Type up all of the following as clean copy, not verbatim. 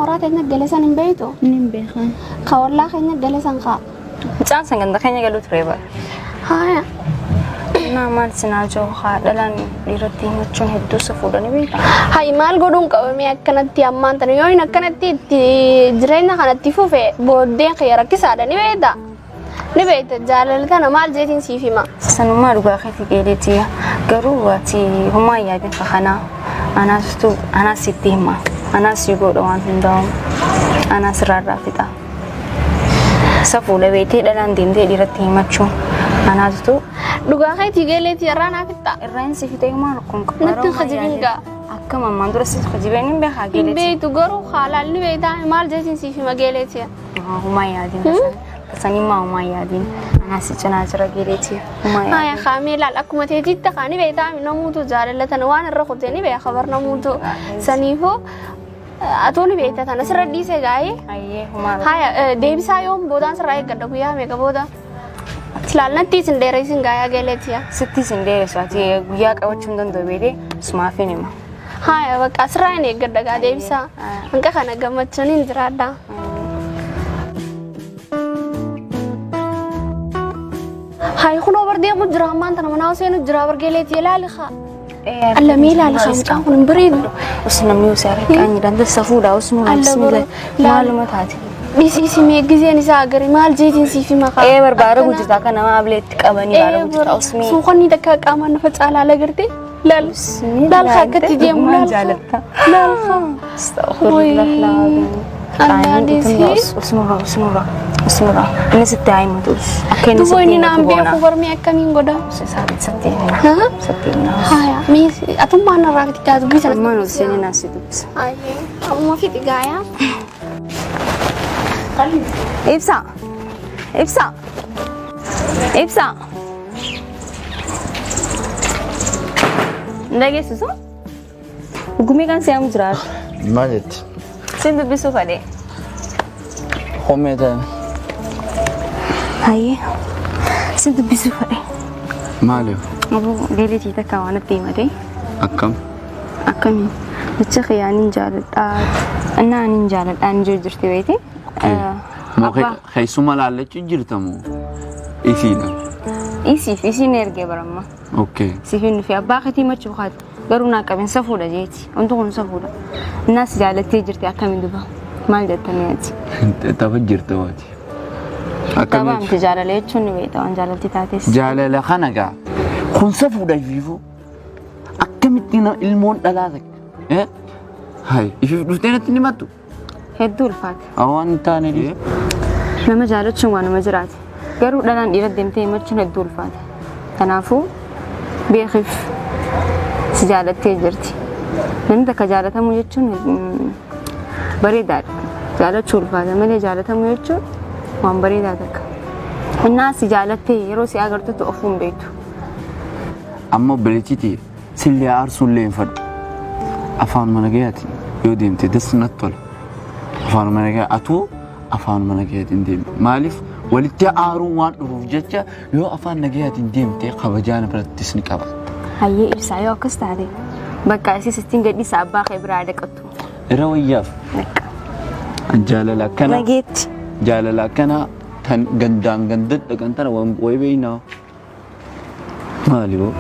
Mooraa teenya gale san hin beektu? Nin beekan. Ka ollaa keenya gale san kaa. Mucaan san ganda keenya galuu ture bara. Haaya. Naa maal sinaa jiru haa dhalaan dhiiratti himachuun hedduu safuudha ni beektaa. Hayi maal godhuun qabamee akkanatti ammaan tana yoo inni akkanatti itti jireenya kanatti fufe booddeen kiyya rakkisaadha ni beekta. Ni beekta jaalala tana maal jeetiin siif hima. Sanumaa dhugaa keetii geeleeti garuu ati homaa hin yaadin kakanaa anaasitu anaas sitti hima anaas si godha waan hundaa'u anaas irraa irraa fixa. Safuudha beektee dhalaan deemtee dhiiratti himachuun anaasitu Dhugaa keetii geeleetii irraa naa fixxa. irraa hin si fixee homaa rakkoon qabu. Natti hin kijibin gaa. Akka mammaan dura si kijibeen hin beekaa Hin geeleeti. beektu garuu haalaan ni beektaa maal jeetiin siif hima geeleetii. Homaa yaadin sanimaa homaa yaadin anaas si cinaa jira geeleeti. Homaa yaadin. Haya kaamee laal akkuma teetitti kaani beektaa namuutu jaalala tana waan irra kutee ni beeka bar namuutu saniifuu atuu ni beekta tana sirra dhiisee gaa'ee. Ayyee homaa Haya deebisaa yoom boodaan sirraa eeggadha guyyaa meeqa booda. Laal natti isin dheereessin gaayaa galeetiya. Sitti isin dheeressu ati guyyaa qabachuu hin danda'u beekee sumaafin hima. Haya bakka sirraa hin eeggadha gaa deebisaa. Hanqa kana gammachuun hin jiraadha. Hayi kunoo bar deemu jira ammaan tana manaa seenu jira bar galeetiya laali haa. Alla mee ilaali haa mucaan kun hin bareedu. Os namni osoo harkaan jedhan safuudha os nu Alla bara maaluma taate. Dhiisi mee gizeen isaa agari maal jeetiin siif hima kaa. Ee barbaada gujjirta akka nama ableetti qabanii baara gujjirta os mee. Suuqonni takka qaamaan nafa caalaa lagarte. Laal laal haa akkatti deemu laal jaalatta. Laal haa. Astaghfirullah Allaadisi. Osnurra osnurra osnurra inni sitti haa himatu akka inni Duba sitti inni naan himatu goona. beeku barmee akkamiin godha. Sitti himna Haa? sitti himna. Haya mee atummaan irraa fitichaa dubbii sana. Ammaan ol seenee naan si dubbisa. Ayyee amma fixi gaayaa. Ibsa. Ibsa. Ibsa. Dhageessisu? Gumii kan se'amu jira. Maal jetti? Sin dubbisuu fadhe. Hommee ta'e. Hayyee. Sin dubbisuu fadhe. Maali? Aboo geeleetii takka waan natti himate. Akkam? Akkamiin? Jecha kiyyaan jaaladhaa. Innaan hin jaaladhaa hin jiru jirti beekti. Moo keessuma laallachuu jirta moo? Isiidha. Isiif isiin ergee baramma. Okay. Siifin dhufe abbaa keetii machuu kaate garuu naa qabeen safuudha jeeti. Wanti kun safuudha. Innaas jaalattee jirti akkamiin duba maal jettanii ati? Tapha jirta waati. Tapha miti jaalala jechuun ni beekta waan jaalatti taates. Jaalala kana gaa kun safuudha ifiifuu. Akkamitti ilmoon dhalaa takka. Hai ifiif dhuftee natti ni mattu. Hedduu ulfaata. Waan hin taane dhiise. Nama jaalachuun waan nama jiraate. Garuu dhalaan dhiira deemtee himachuun hedduu ulfaata. Kanaafuu beekiif si jaalattee jirti. Namni takka jaalatamuu jechuun bareedaadha. Jaalachuu ulfaata malee jaalatamuu jechuun waan bareedaa takka. Innaa si jaalattee yeroo si agartutti ofuu hin beektu. Amma obboleettiitii sillee aarsuullee hin fadhu. Afaan mana gahaatiin yoo deemte das natti tola. Afaan mana gahaa atuu afaan mana gahaatiin deemi. Maaliif walitti aaruun waan dhufuuf jecha yoo afaan nagahaatiin deemte kabajaa na birattis ni qabaatta. Hayyee ibsaa yoo akkas taate bakka isii sittiin gadhiisa abbaa kee biraa dhaqattu. Irra wayyaaf Bakka. jaalala akkanaa Nageetti. jaalala akkanaa tan gandaan ganda dhaqan tana wayi beeynaa. Maali boo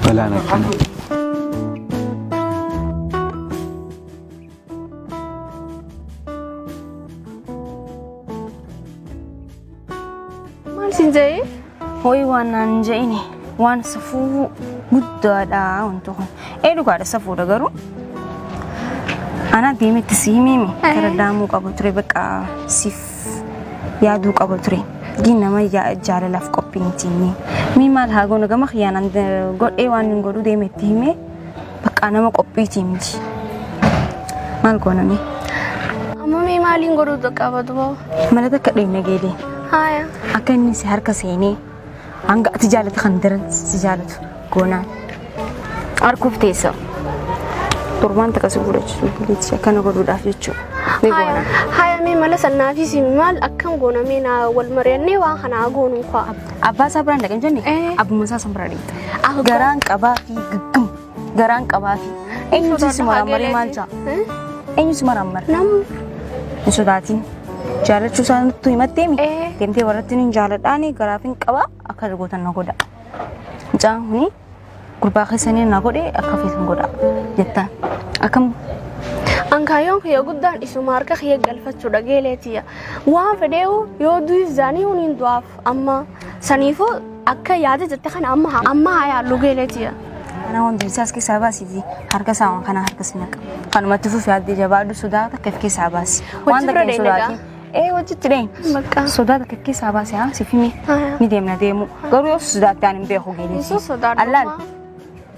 balaan akkanaa. Maal siin jedhee? Ho'i waan naan hin je'ini waan safuu guddaadha wanti kun. Ee dhugaadha safuudha garuu. Anaa deemetti si himimi kara daamuu qaba ture bakka siif yaaduu qaba ture. Gin nama jaalalaaf qophii miti inni. Mii maal haa goonu gama kiyyaan godhee waan hin godhuu deemetti himee bakka nama qophiitii miti. Maal goona mee? Amma mee maaliin godhuu qaba duba? Mala takka dhuyna geelee. Haaya. Akka inni si harka seenee hanga ati jaalatu kan daran si jaalatu goonaan. Harkuuf teessa. Torbaan takka si godhachiisu geetii akkana godhuudhaaf jechuudha. Ni goona. Haaya mee mala sannaafis maal akkam goona mee naa wal mari'annee waan kana goonuu kaa. Abbaa isaa biraan dhaqan jenne Eh. abbuma isaa san bira dhaqxe. Garaan qabaa fi gaggam garaan qabaa fi eenyu si maraammaree maal ja'a? Eenyu si maraammare? Nam Hin sodaatin. Jaalachuu isaanittu himatteemi. Ee. Deemtee warratti hin jaaladhaani garaaf hin qaba akka gootan na godha. Mucaan kuni gurbaa keessanii na godhe akka feetan godha jettaan. Akkam Ankaayyoon kiyya guddaan isuma harka kiyya galfachuudha geeleetiyya. Waan fedheewu yoo du'is jaanii huniin du'aaf amma saniifuu akka yaada jette kana amma amma haa yaallu geeleetiyya. Kana hundi isaas keessaa baasiti harka isaa waan kana harka si naqa. Kanumatti fufi addee jabaadhu sodaa takka of keessaa baasi. Waan Wajji bira takka hin deemna sodaatin. Ee wajjitti deem. Bakka. Sodaa takka of keessaa baasi haa siif himi. Haa. Ni deemna deemu. Garuu yoo sodaatte ani hin beeku geeleeti. Hin sodaadhu. Allaan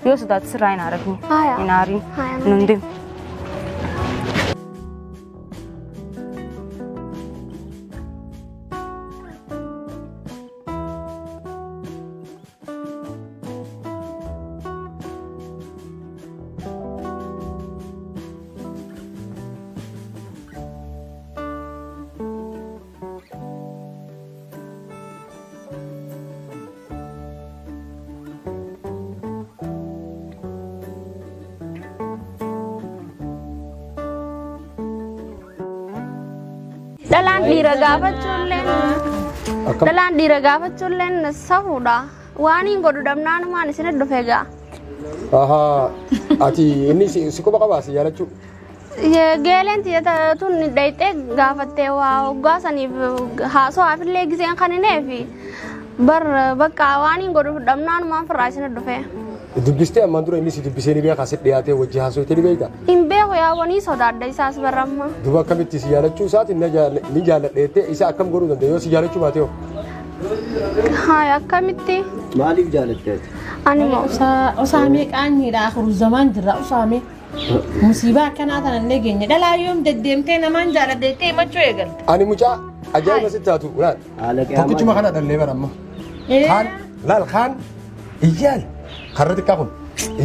yoo sodaatte sirraa hin aragni. Haa. Hin aarin. Haa. Nun deemu. Dhalaan dhiira gaafachuulleen Akkam? Dhalaan dhiira gaafachuulleen safuudha. Waan hin godhu dhabnaanumaan isin dhufe egaa. Ahaa, ati inni si quba qabaa si jaalachuu? Geeleen tiyya tun dhayxee gaafattee waa hoggaa saniif haasawaafillee giseen kan hineefi bar bakka waan hin godhu dhabnaanumaan firraa isin dhufe. Dubbistee ammaan dura inni si dubbisee ni beekaa si dhiyaatee wajji haasofte ni beektaa? Hin beeku yaa wanii sodaadha isaas barramma. Duba akkamitti si jaalachuu isaatiin ni jaalladha jettee isa akkam godhuu danda'a yoo si jaalachuu baate hoo? Haay akkamitti Maaliif jaalatte ati? ani moo Usaamee qaanyiidha akhiru zamaan jirra usaamee. Musiibaa akkanaa tana hin dhageenye. Dhalaa yoom deddeemtee namaan jaaladha jettee himachuu eegalte. Ani mucaa ajaa'iba sitti taatu laal. Haala qiyaamaa Tokkichuma kana dhallee bara amma. Kaan laal kaan iyyaal karra xiqqaa kun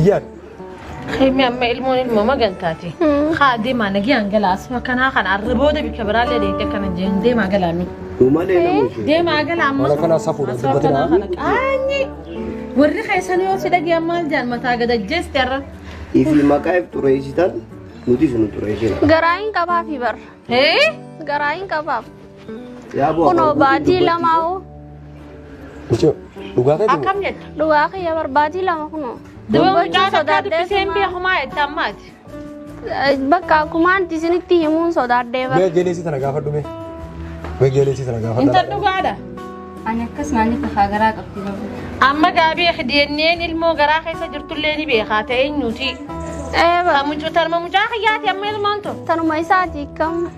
iyyaal. Himi amma ilmoon ilmoo magantaati. Haa deemaa nagiyaan galaa asuma kanaa kana arra booda bikka biraallee deemtee akkana jeen deemaa galaa mi. Nu malee nama ishee. Deemaa galaa amma. Haala kanaa safuudha Asuma dubbatina. kanaa kana qaanyi. Warri keessan yoo si dhageen maal jaan mataa gadajjeesti arra. Ifi maqaa if xureessitan nutis nu xureessina. Garaa hin qabaafi bar. Hee? Garaa hin qabaaf. Yaa bu'aa Kunoo kan baatii lamaa'u Mucaa dhugaa keeti moo? Akkam jetta? Dhugaa kiyya bar baatii lama kunoo. Duba Dubbachuu mucaa takkaa sodaadhee dubbisee hin suma- beeku maa jetta ammaati? Bakka akkumaan isinitti himuun sodaadhee bar. Mee geeleesii tana gaafadhu mee. Mee geeleesii tana gaafadhu. Intal dhugaadha. Ani akkas naan jette haa garaa qabdi babu. Amma gaa beeki DNA'n ilmoo garaa keessa jirtullee ni beekaa ta'e eenyuuti. Ee bar. Tarma mucaa kiyyaati amma ilmoon tun. Tanuma isaati kam.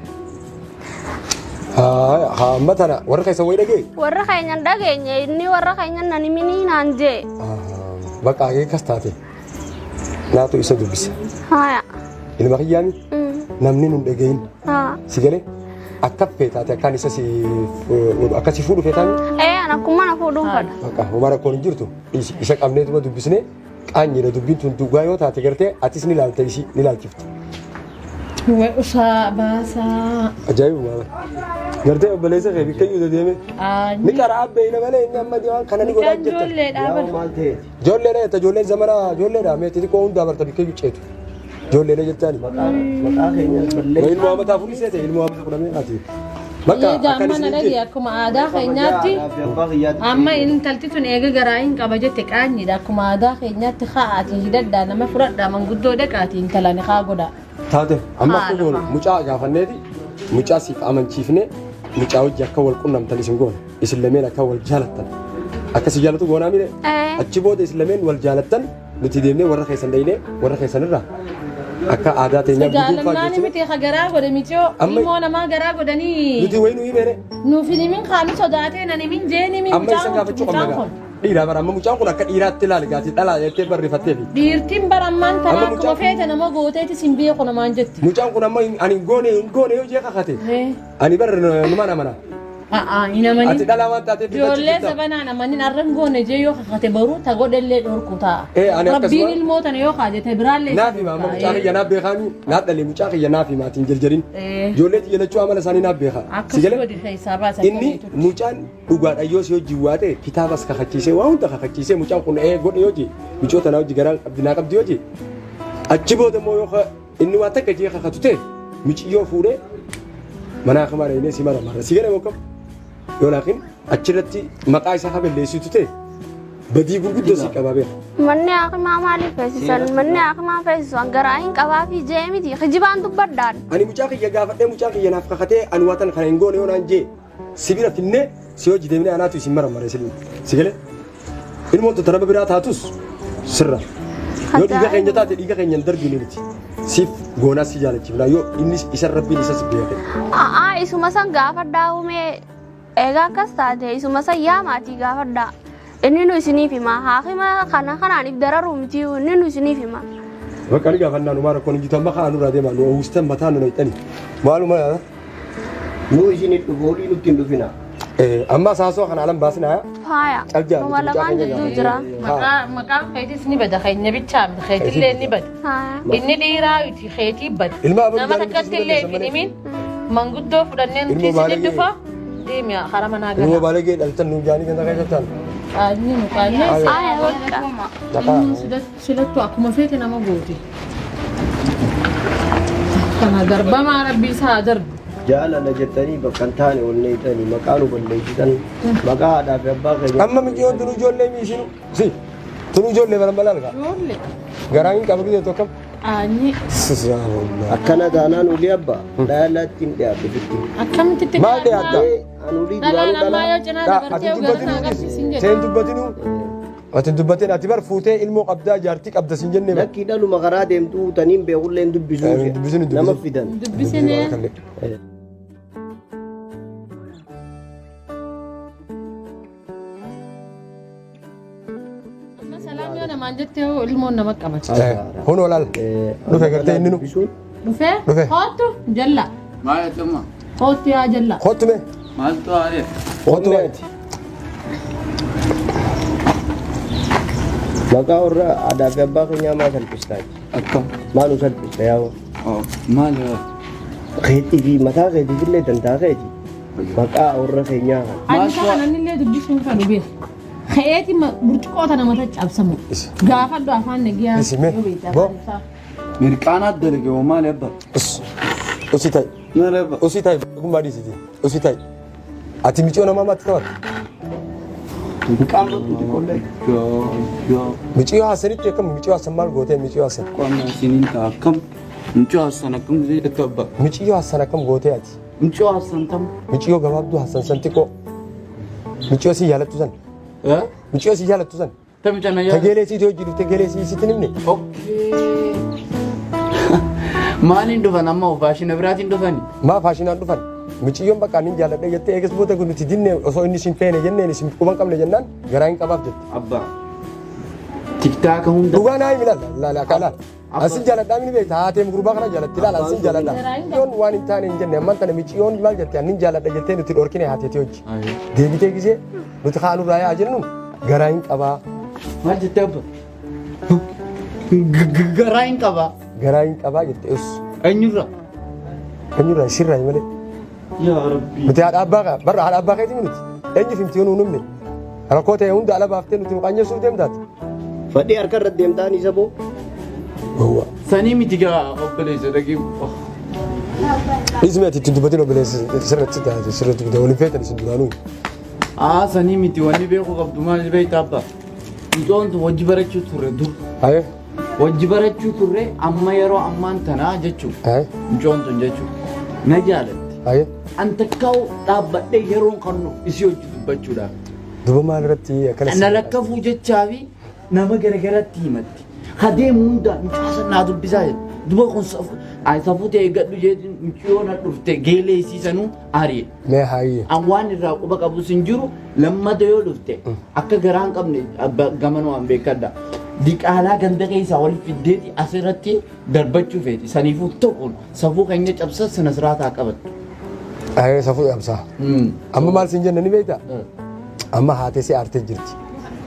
Haa haa amma tana warra keessa wayii dhagee. Warra keenya hin dhageenye inni warra keenya nan himinii naan jee. Bakka akkas taate naatu isa dubbisa. Haaya. Ilma kiyyaami namni nun dhagahin Haa. si galee akka feetaate akkaan isa si akka si fuudhu feetaami. Ee an akkuma na fuudhuun fedha. Bakka homaa rakkoon hin jirtu isa qabneetuma dubbisnee qaanyiidha dubbiin tun dhugaa yoo taate gartee atis ni laalta isii ni laalchifta. Way usaa baasaa. Ajaa'ibuma bara. Gartee obboleessa kee bikka iyyuu deeme. Ni qaraa beeyna malee inni amma waan kana ni godhaa Mucaan jirta. ijoolleedhaa Yaa bara. maal ta'eeti? Ijoolleedha jetta ijoolleen zamana ijoolleedha mee xixiqqoo hundaa barta bikka iyyuu ceetu. Ijoolleedha jettaani. Maqaa keenya Mee balleessu. ilmoo amataa fuudhi seete ilmoo amata kudha meeqaati. Bakka Egaa akkan amma na isin dhagi akkuma aadaa keenyaatti Abbaa kiyyaatti. amma intalti tun eega garaa hin qaba jette qaanyiidha akkuma aadaa keenyaatti kaa'aatii hidhadhaa nama fudhadhaa manguddoo dhaqaatii intala ni kaa godhaa. Taate amma akka Haala goonu fa'aa. mucaa gaafanneeti mucaa siif amanchiifne mucaa hojii akka wal qunnamtan isin goona isin lameen akka wal jaalattan akka si jaalatu goonaa mire Ee. achi booda isin lameen wal jaalattan nuti deemnee warra keessan dhaynee warra keessan irraa akka aadaa teenyaa guduunfaa Jaalannaan geessine miti ka garaa godhe mitiyoo Amma- ilmoo namaa garaa godhanii nuti wayii nu himeere nuuf hin himin kaanu sodaatee nan himin jeen himin amma isa gaafachuu qabna mucaan gaa kun. dhiiraa bara amma mucaan kun akka dhiiraatti ilaali gaatii dhalaa jettee barreeffatteefi Dhiirtiin bara ammaan Amma tanaa akkuma mucaan- feete nama gooteeti sin beeku namaan jetti. mucaan kun amma ani hin goone hin goone yoo jee kakate ani bara numaan amana A'aa hin amanin. ati dhalaa waan taateef Ijoollee zabanaan amanin arra hin goone jee yoo kakate baruu ta godhellee dhorku ta'a. Eh, ani akkasuma- Rabbiin ilmoo tana yoo kaajate biraallee. Naaf hima amma mucaa kiyya naaf beekaami naaf dhalee mucaa kiyya naaf hima ati hin jarjarin. Eh. Ijoollee tiyya lachuu amala isaanii naaf beeka. Si Akkas galee godhi keessaa baasa. inni mucaan dhugaadha yoo si hojii waa ta'e kitaabas kakachiisee waa hunda kakachiisee mucaan kun ee godhe yoo jee micoota naa hojii garaan qabdi naa qabdi yoo jee achi booda immoo yoo inni waa takka jee kakatu ta'e miciyyoo fuudhee Mana hakimaa dhaynee si maramarra. Si galee mokkam. Yoo laakiin achirratti maqaa isaa ka balleessitu ta'e badii gurguddoo si qabaa beeka. Manni hakimaa maaliif feesisan? Manni hakimaa feesisu an garaa hin qabaa fi jee miti. Kijibaan dubbadhaan. Ani mucaa kiyya gaafadhee, mucaa kiyya naaf kakatee, ani waa tan kana hin goone yoo naan jee, si bira finnee si hojii deemnee anaatu isin maramara isin. Si galee? Ilmoon tun nama biraa taatus sirra. Yoo dhiiga keenya taate dhiiga keenya hin darbine miti. Siif goonaa si jaalachiifna yoo inni isa rabbiin isas beeke. A'aa, isuma san gaafadhaa umee, egaa akkas taate isuma san yaamaatii gaafadhaa. Inni nu isiniif hima. Haakima kana kanaaniif dararuu miti, inni nu isiniif hima. Bakka ni gaafannaa, numaa rakkoon hin jirtu, amma kaa nurraa deemaa, nu uwwistan mataa nu naqxani. Maaluma. Yoo isin dhufu olii nutti hin dhufina. Amma saasoo kana alan baasinaa. Faaya. Caljaal. Numa lamaan jidduu jira. Maqaan keetis ni bada, keenya bichaa miti, keetillee ni bada. Faaya. Inni dhiiraa miti, keetii bada. Ilma aboo Nama jaalatu takkatti illee isin hin himin. Manguddoo fudhannee nuti Ilmoo isin baalagee. dhufa. Deemi karaa manaa Ilmoo gala. baalagee dhaltan nu jaanii ganda keessa ta'an. Qaanyi nu qaanyee. Faaya bakka. Dhaqaa. Silattu akkuma feete nama goote. Kana darbamaa rabbii isaa haa darbu. Jaalala jettanii bakka hin taane ol neeyxanii maqaa nu balleessitan, maqaa haadhaa fi abbaa keenya. Amma mijiyoon tunu ijoollee miishinu. Si. Tunu ijoollee baran balaa algaa. Ijoollee. Garaan hin qabu biyya tokko. Qaanyi. Akkana taanaan ulii abbaa dhalaatti hin dhiyaatu fitti. Akkamitti itti Maal dhiyaatta? An ulii Dhalaan duraanuu ammaa dhalaa. yoo cinaa Ati dabartee dubbatinuu gara agarsiisin jedhe. Seen dubbatinuu. Ati dubbatin, ati bar fuutee ilmoo qabdaa, jaartii qabda sin jenne bar. Lakkii, dhaluma karaa deemtuu taniin beekullee hin dubbisuu. Hin dubbisin, hin Nama dubbisin. fidan. Dubbisinee. Amma salaam yoo namaan jette hoo ilmoon nama qabata. Kun olaal. Dhufe gartee inni nu. Dubbisuun Dhufee? Dhufe. Hoottu jalla. Maal jettuma? Hoottu yaa jalla. Kottu mee. Maaltu haaree? Kottu mee. Maqaa warra aadaa fi abbaa keenyaa maa salphistaa? Akkam? Maa nu salphista yaa? Maal? Keetii fi mataa keetiif illee dantaa keeti. Maqaa warra keenyaa kana. Ani isa kanan illee dubbisuun fedhu beeku. Ka'eeti burcuqqoo tana mata cabsamu. Isi. Gaafadhu afaan nagiyaa. Isi mee. Yoo beekte Bo. afaan isaa. Mirqaanaa dalage hoo maali abba? Us. Usi ta'i. Maali abba? Usi ta'i. Gummaa dhiisiti. Usi ta'i. Ati miciyoo namaa maatti taphatta. Mirqaan xixiqqoollee. Yoo yoo. Miciyoo Hassanitti akkam? Miciyoo Hassan maal gootee, miciyoo Hassan? Qonna isiniin ta'a akkam? Mucoo Hassan akkam gisee jettu abba? Miciyoo Hassan akkam gootee ati? Mucoo Hassan tam? Miciyoo gabaabduu Hassan san xiqqoo. Miciyoo si jaalattu san. Eh? Miciyoo si jaalattu san. Tamicha na yaa? Tageelee siiti hojii dhufte, geelee sii sitti himne. Okay. Maaliin dhufan amma, faashina biraatiin dhufani? Maa faashinaan dhufan? Miciyyoon bakka inni jaalladhe jettee, eegas booda kun nuti dinne, osoo inni sin feene jenneen isin quban qabne jennaan garaa hin qabaaf jette. Abbaa. TikTok hunda. Dhugaa naa himi, laala laala akka laala. Asin jaaladhaa mini beekta, haatee gurbaa kana jaalatti, laala asin jaaladha. Miciyyoon waan hin taane hin jenne, ammaan tana miciyyoon maal jette, annin jaaladha jettee nuti dhorkine haateeti hojii. Deebitee gisee nuti kaanurraa yaa jennuun garaa hin qabaa. Maal jettee abba? Garaa hin qabaa. Garaa hin qabaa jette us. Eenyurra? Eenyurraa? Sirraa malee. Yaa Rabbi. Nuti haadha abbaa qaba. Barra haadha abbaa keetii nuti. Eenyuuf himti yoo nuun himne? Rakkoo ta'e hunda ala baaftee nuti nu qaanyeessuuf deemtaati. Fadhii harka irra deemtaan isa boo. Gowwaa. Sanii miti gaa obboleessa dhagee. Dhiisni ati ittiin dubbatin, obboleessa sirratti taate sirratti bitee waliin feetan isin duraanuu. Aa, sanii miti, wanni beekuu qabdu maal beekta abba? Mucoon tun wajji barachuu turre dur. Ayee. Wajji barachuu turre, amma yeroo ammaan tanaa jechuun. Ayee. Mucoon tun jechuun na jaalatti. Ayee. An takkaa'u dhaabbadhee yeroon kannu isii hojii dubbachuudhaaf. Duba maal irratti akkana? Na lakkafuu jechaa fi nama garagaratti himatti. Hadeemu hunda mucaa san naa dubbisaa jedhu. Duba kun safuu ani safuu ta'e gadhu jeetiin mucayyoo na dhufte geelee isiisanuu ari'e. Mee haayee. An waan irraa quba qabus hin jiru, lammata yoo dhufte akka garaa hin qabne abba gamanuu an beekadha. Diqaalaa ganda keessaa wal fiddeeti asirratti darbachuu feeti. Saniifuu tokkoon safuu keenya cabsa sana siraataa qabattu. Ayee, safuu cabsaa. Amma maal siin jenne ni beektaa? Amma haatee si aartee jirti.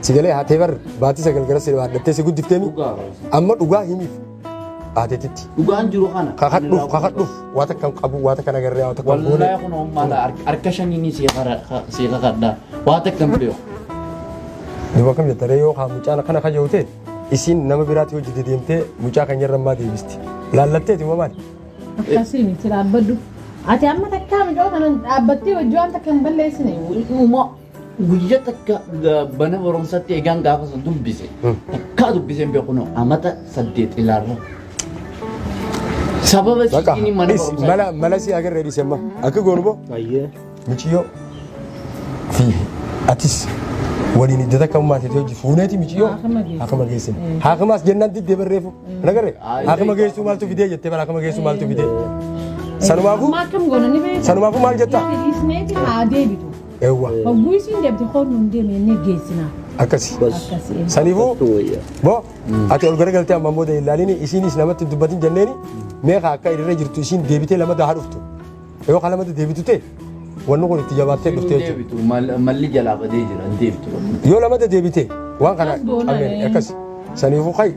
Si galee, haatee bar baatii 9 gara si baadhattee si guddifteemi. Dhugaa. Amma dhugaa himiif haateetitti. Dhugaan jiru kana. Kakadhuuf, kakadhuuf, waa takka hin qabu, waa takka nagarree, waa takka hin goone. Wallaahi kun maala harka shaniin si kakadha. Waa takka hin beeku. Duuba akkam jetta ree? Yoo kaa mucaan akkana kajaa'u ta'e, isiin nama biraatti hojii deemtee mucaa kan yeroo ammaa deebisti. Laallatteeti moo maali? Akkasii miti, dhaabbadhu. Ati amma takkaa mucoo kana dhaabbattee hojii waan takka hin balleessine. Uumaa guyyaa takka bana barumsatti eegaan gaafa san dubbise. Takkaa dubbisee hin beeku noo amata 8 ilaarra. Sababa Bakka sitiin mana dhis barumsaa. mala mala si agarree dhise amma akka goonu boo Ayyee. miciyyoo fi atis waliin idda takka ummaatee hojii fuuneeti miciyyoo Haakima geessine. haakima geessine. Haakimaas jennaan diddee barreefu. Nagarre Ayi. haakima geessuu maaltu fidee jettee bara haakima geessuu maaltu fidee. Sanumaafuu Amma akkam goona ni beekta. Sanumaafuu maal jettaa? Dhiisneeti haa deebitu. Eewwa Hogguu isiin deebite hoon nun deemne jennee geessina. akkasi. Bas. Akkasii. Saniifuu Wayya. boo ati ol garagaltee ammaan booda hin ilaalini isiinis namatti hin dubbatin jenneeni meeqa akka irra jirtu isiin deebitee lamada haa dhuftu. Yoo kan lamada deebitu ta'e wanni kun itti jabaattee Hin dhuftee jechuudha. deebitu malli jalaa badee jira hin deebitu. Yoo lamada deebite waan kana Akkas goona, qabneen ee. akkas. Saniifuu kayi.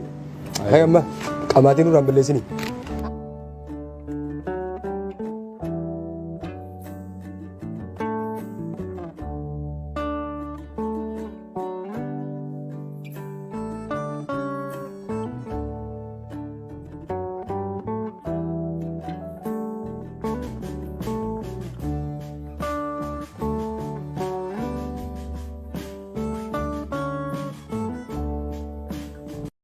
Kayi amma qamaatiin nurraan balleessini.